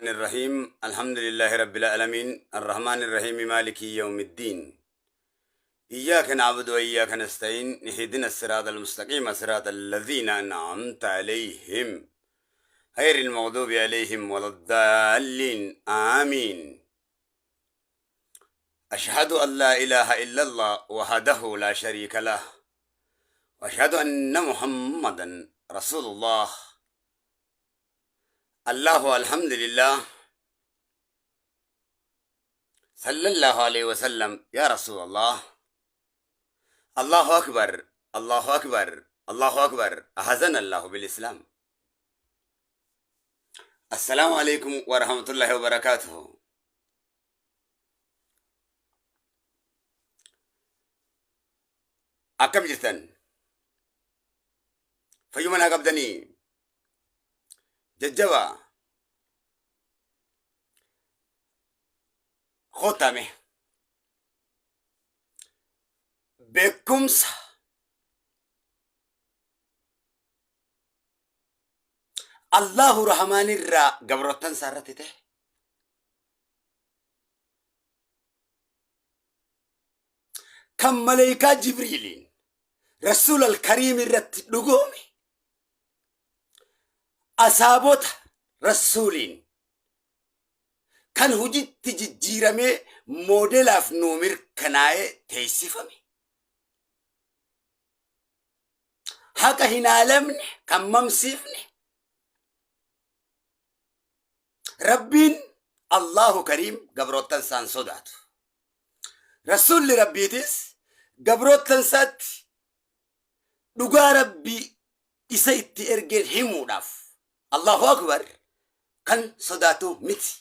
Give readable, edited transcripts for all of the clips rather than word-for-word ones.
الرحيم الحمد لله رب العالمين الرحمن الرحيم مالك يوم الدين إياك نعبد وإياك نستعين اهدنا الصراط المستقيم صراط الذين أنعمت عليهم غير المغضوب عليهم ولا الضالين آمين أشهد أن لا إله إلا الله وحده لا شريك له وأشهد أن محمدا رسول الله الله الحمد لله صلى الله عليه وسلم يا رسول الله الله أكبر الله أكبر الله أكبر أحزن الله بالإسلام السلام عليكم ورحمة الله وبركاته. Akkam jirtan? Fayyuma naa qabdanii? Jajjaba kotame beekumsa Allahu Rahmaan irraa gabroottan isaa irratti ta'e kan maleeykaa Jibriiliin Rasuul al-Kariim irratti dhugoome asaabota Rasuuliin kan hujitti jijjiiramee moodelaaf nuu mirkanaa'ee teessifame. Haqa hin haalamne kan mamsiifne Rabbiin Allahu Kariim gabroottan isaan sodaatu. Rasuulli Rabbiitis gabroottan isaatti dhugaa Rabbii isa itti ergeen himuudhaaf Allahu Akbar kan sodaatu miti.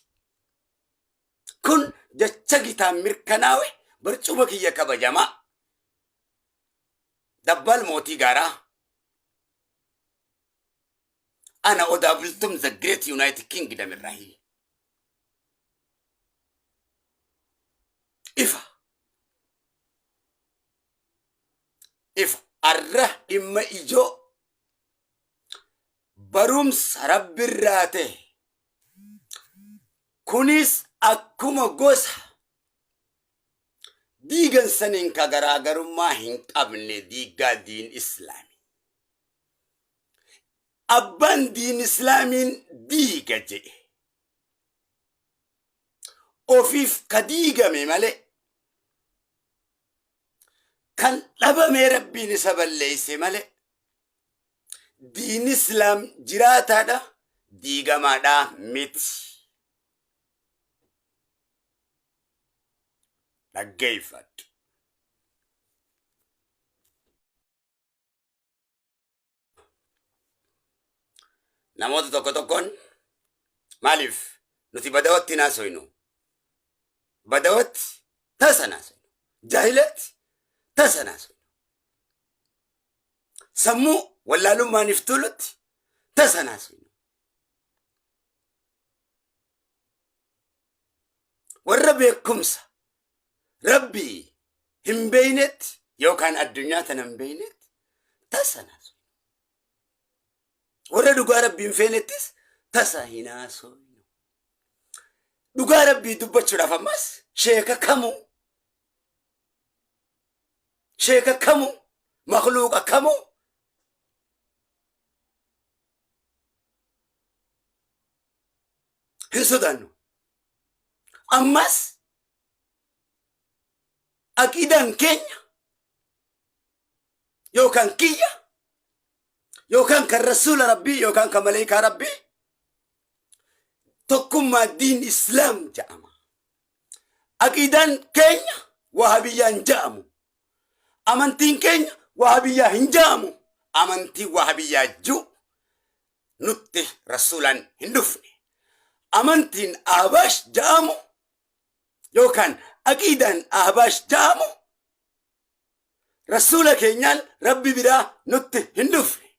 Kun jecha gitaan mirkanaawe barcuma kiyya kabajamaa dabbaal mootii gaaraa ana Odaa Bultum the Great United Kingdom irraahi. Ifa. Ifa. Arra dhimma ijoo barumsa rabbirraa ta'e kunis akkuma gosa diigan saniin ka garaagarummaa hin qabne diiggaa diin islaami. Abbaan diin islaamiin diiga jedhe ofiif ka diigame malee kan dhabamee rabbiin isa balleeyse malee diin islaam jiraataadha diigamaadha miti. Dhaggeeffadhu. Namoota tokko tokkoon maaliif nuti badawatti naasoynu? Badawatti tasa naasoynu. Jaahilatti tasa naasoynu. Sammuu wallaalummaaniif tolutti tasa naasoynu. Warra beekumsa Rabbii hin beeynetti yookaan addunyaa tana hin beeynetti tasa naasoynu. Warra dhugaa Rabbii hin feenettis tasa hin haasoynu. Dhugaa Rabbii dubbachuudhaaf ammas sheeka kamuu sheeka kamuu makluuqa kamuu hin sodaannu. Ammas aqiidaan keenya yookaan kiyya yookaan kan rasuula rabbii yookaan kan maleekaa rabbii tokkummaa diin islaam jedhama. Aqiidaan keenya wahabiyyaan jedhamu. Amantiin keenya wahabiyyaa hin jedhamu. Amantii wahabiyyaa jiru nutti rasuulaan hin dhufne. Amantiin Ahbaash ja'amu yookaan aqiidaan Ahbaash ja'amu rasuula keenyaan rabbi biraa nutti hin dhufne.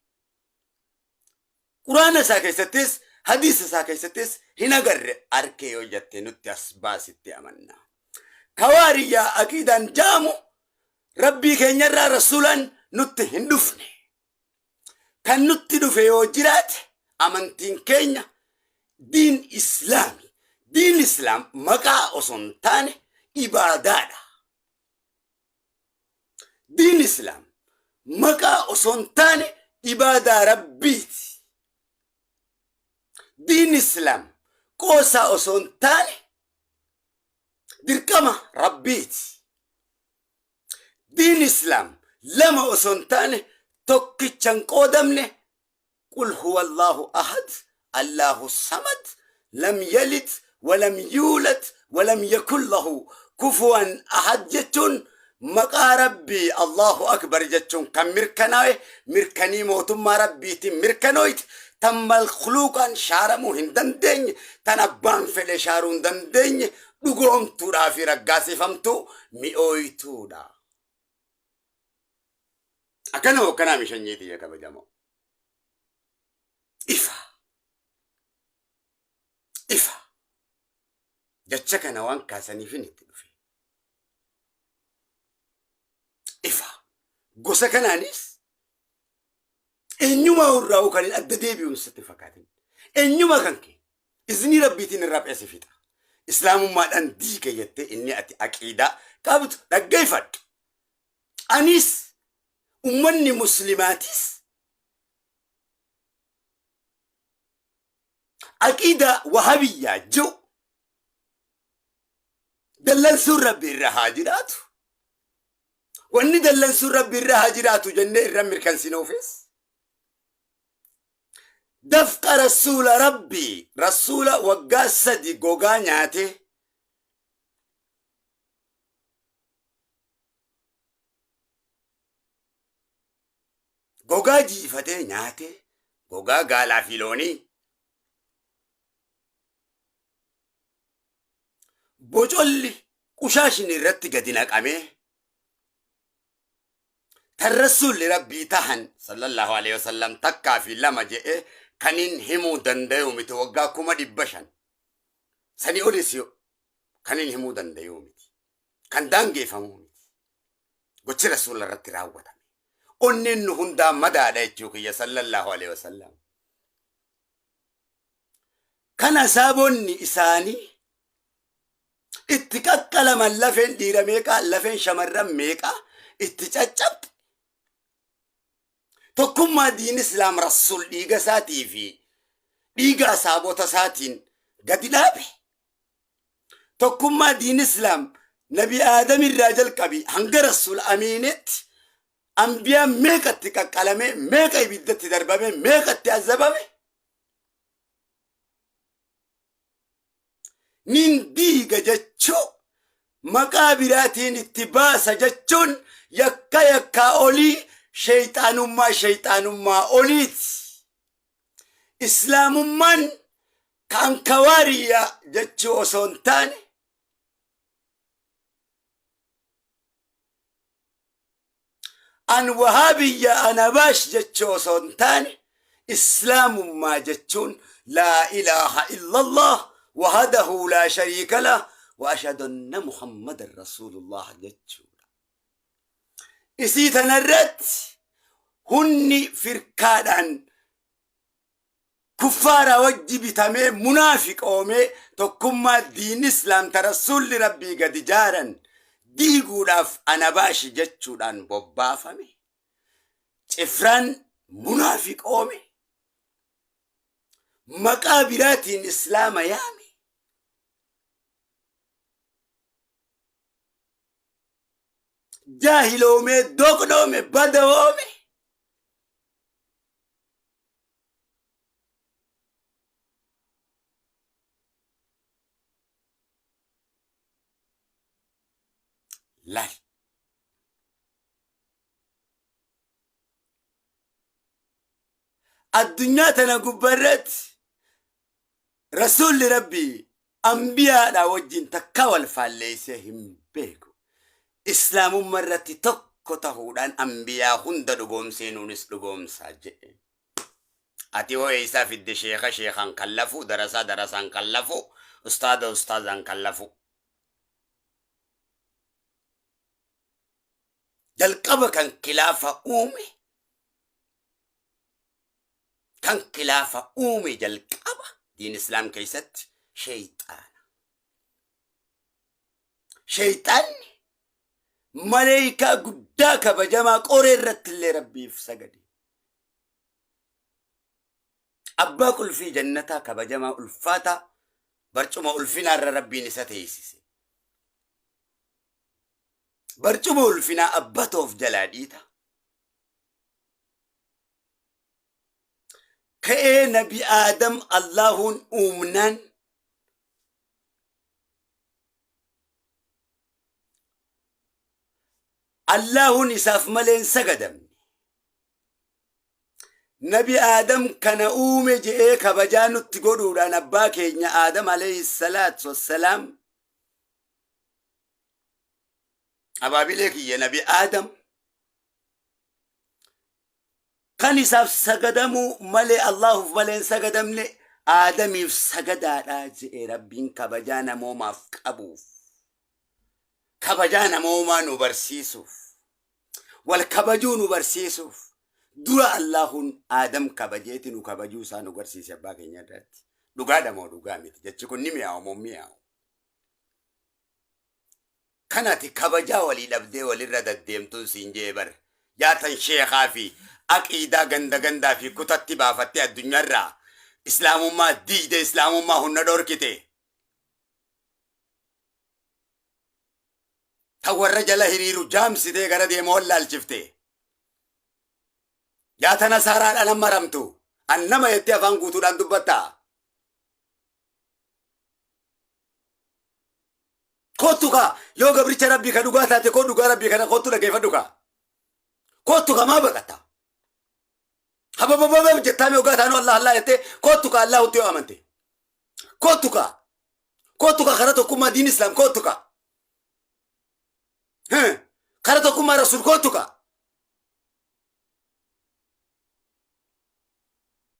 Quraana isaa keessattis hadiisa isaa keessattis hin agarre arkee yoo jette nutti as baasitti amanna. Kawaariyyaa aqiidaan ja'amu rabbii keenyarraa rasuulaan nutti hin dhufne. Kan nutti dhufe yoo jiraate amantiin keenya diin islaami. Islaam maqaa osoo hin taane ibaadaadha. Diin Islaam maqaa osoo hin taane ibaadaa Rabbiiti. Diin Islaam qoosaa osoo hin taane dirqama Rabbiiti. Diin Islaam lama osoo hin taane tokkicha hin qoodamne. Qul huwa Allahu ahad, Allahu samad, lam yalid walam yuulad walam yakun lahu kufuwan ahad jechuun maqaa Rabbii Allahu akbar jechuun kan mirkanaawe, mirkanii mootummaa Rabbiitiin mirkanooyte, tan makhluuqaan shaaramuu hin dandeenye, tan abbaan fedhe shaaruu hin dandeenye, dhugoomtuudhaa fi raggaasifamtuu mi'ooytuudha. Akkana hokkanaa mishanyii tiyya kabajamoo. Ifa. Ifa. Jecha kana waan kaasaniifin itti dhufe. Ifa. Gosa kanaanis eenyumaa irraa kan hin adda deebi'uun sitti fakkaatin. Eenyuma kan kee iznii Rabbiitiin irraa fe'asi fixa. Islaamummaadhaan diiga jettee inni ati aqiidaa qabdu dhaggeeffadhu. Anis ummanni muslimaatis aqiidaa wahabiyyaa jiru dallansuun Rabbi irra haa jiraatu. Wanni dallansuun Rabbi irra haa jiraatu jennee irra mirkansinuufis dafqa rasuula Rabbii, rasuula waggaa 3 gogaa nyaatee gogaa jiifatee nyaatee, gogaa gaalaa fi loonii, bocolli qushaashni irratti gadi naqamee, tan rasuulli Rabbii tahan sallallahu alaihi wasallam takkaa fi lama je'e kanin himuu dandayu miti, waggaa 500,000 sanii olis kanin himuu dandayu miti, kan daangeeffamuu miti. Gochi rasuula irratti raawwatame onneen nu hundaa madaadha jechuu kiyya sallallahu alaihi wasallam. Kana saabonni isaanii itti qaqqalaman, lafeen dhiira meeqaa, lafeen shamarran meeqaa itti caccabxe. Tokkummaa diin Islaam rasuul dhiiga isaatii fi dhiiga asaabota isaatiin gadi dhaabe. Tokkummaa diin Islaam Nabi Aadam irraa jalqabi hanga rasuul Amiinitti ambiyaan meeqatti qaqqalame, meeqa ibiddatti darbame, meeqatti azabame. Nin diiga jechuu, maqaa biraatiin itti baasa jechuun yakka yakkaa olii, sheeyxaanummaa sheeyxaanummaa oliiti. Islaamummaan kan kawaariyyaa jechuu osoo hin taane an wahaabiyya an abaash jechuu osoo hin taane, islaamummaa jechuun laa ilaaha illallah wahadahu laa shariika lah wa ashhadu anna muhammadan rasuulullah jechuudha. Isii tanarratti hunni firkaadhaan kuffaara wajji bitamee munaafiqoomee tokkummaa diin Islaam ta rasuulli Rabbii gadi jaaran diiguudhaaf anabaashi jechuudhaan bobbaafame. Cifraan munaafiqoome maqaa biraatiin Islaama yaame. Jaahiloomee, doqnoome, badawoome. Laal. Addunyaa tana gubbarratti rasuulli Rabbii ambiyaadha wajjin takka wal faalleessee hin beeku. Islaamummaa irratti tokko tahuudhaan ambiyaa hunda dhugoomsee nuunis dhugoomsaa jedhe. Ati hoo eessaa fidde sheeka sheekaan kallafu, darasaa darasaan kallafu, ustaada ustaazaan kallafu? Jalqaba kan kilaafa uume, kan kilaafa uume jalqaba diin Islaam keessatti sheeyxaana. Sheyxaanni maleeykaa guddaa kabajamaa qoree irratti illee Rabbiif sagade. Abbaa qulfii jannataa kabajamaa ulfaataa barcuma ulfinaa irra Rabbiin isa teessise. Barcuma ulfinaa abbatoof jalaa dhiita. Ka'ee nabi Aadam Allaahuun uumnaan Allaahuun isaaf malee hin sagadamne. Nabi Aadam kana uume je'ee kabajaa nutti godhuudhaan abbaa keenya Aadam alayhi salaatu wassalaam abaabilee kiyya Nabi Aadam kan isaaf sagadamuu malee Allaahuuf malee hin sagadamne Aadamiif sagadaadha je'e Rabbiin kabajaa namoomaaf qabuuf kabajaa namoomaa nu barsiisuuf wal kabajuu nu barsiisuuf dura Allaahuun Aadam kabajeeti nu kabajuu isaa nu garsiise abbaa keenya irratti. Dhugaadha moo dhugaa miti? Jechi kun ni mi'aawu moo mi'aawu? Kan ati kabajaa walii dhabdee walirra daddeemtuun siin jee bar. Jaatan sheekaa fi aqiidaa ganda gandaa fi kutatti baafattee addunyaarraa islaamummaa diigde islaamummaa hunna dhorkite. Ta warra jala hiriiru jaamsitee gara deemu wallaalchifte. Jaata nasaaraadhaan hammaramtu. An nama jettee afaan guutuudhaan dubbattaa. Kottu kaa yoo gabricha rabbii ka dhugaa taate koo dhugaa rabbii kana kottu dhageeffadhu kaa. Kottu kaa maa baqatta? Hababababab jettaa mee ogaa taanuu Allah Allah jettee kottu kaa Allahu yoo amante. Kottu kaa. Kottu kaa karaa tokkummaa diin islaam kottu kaa. Karaa tokkummaa rasuul kottu kaa.